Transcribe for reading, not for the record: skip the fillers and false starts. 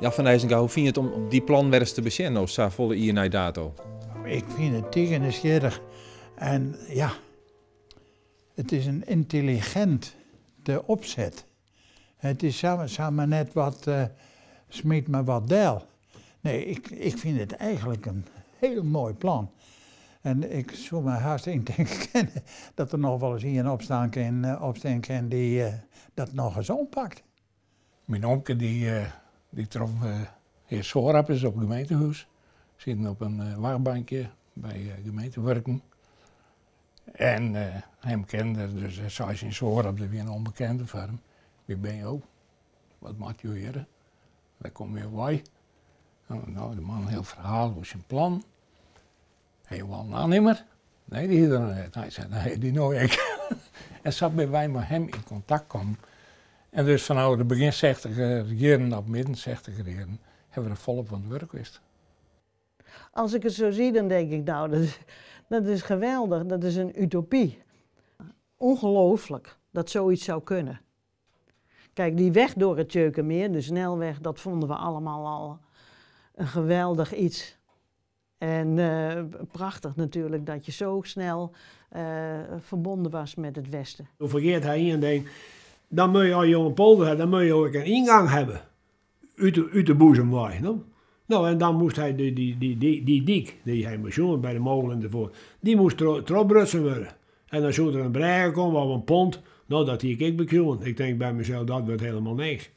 Jan van Eysinga, hoe fine je it om dy plannen wer ris te besjen, no safolle jier nei dato? Ik fyn it tige nijsgjirrich en ja, it is in yntelliginte opset. It is samar net wat, smyt mar wat del. Nee, ik fyn it eigenlik in hiel moai plan. En ik soe my hast yntinke kinne dat der noch wolris ien opstean kin, opstean kin dy't dat nochris oanpakt. Myn omke dy trof hear Soarap ris op it gemeentehûs. Sieten op in wachtbankje by gemeentewurken. En him kende er, dus hy sei tsjin Soarap, dat wie in ûnbekende foar him, Wie binne jo? Wat moatte jo hjirre? Wêr komme jo wei? No, de man in hiel ferhaal oer syn plan. Ha jo al in oannimmer? Nee, dy hie er noch net. Hy sei, nee, dy no ek. En sa binne wy mei him yn kontakt kommen. En dus fanôf de begjin sechtiger jierren of midden sechtiger jierren hawwe we der folop oan it wurk west. Als ik het zo zie, dan denk ik, nou, dat is geweldig, dat is een utopie. Ongelooflijk dat zoiets zou kunnen. Kijk, die weg door het Tjeukemeer, de snelweg, dat vonden we allemaal al een geweldig iets. En prachtich natuurlijk dat je zo snel verbonden was met het Westen. Doe fergeat hy ien ding, dan moatte je as jo in polder hawwe, dan moatte jo ek in yngang hawwe út de boezem wei. No? No, en dan moast hy dy dyk, dy hy moast sjoen by de molen enzovoort, dy moast trochbrutsen wurde. En dan soe der in brêge komme of in pont. No, dat hie ik ek besjoen. Ik tink by mysels, dat wurdt helemaal niks.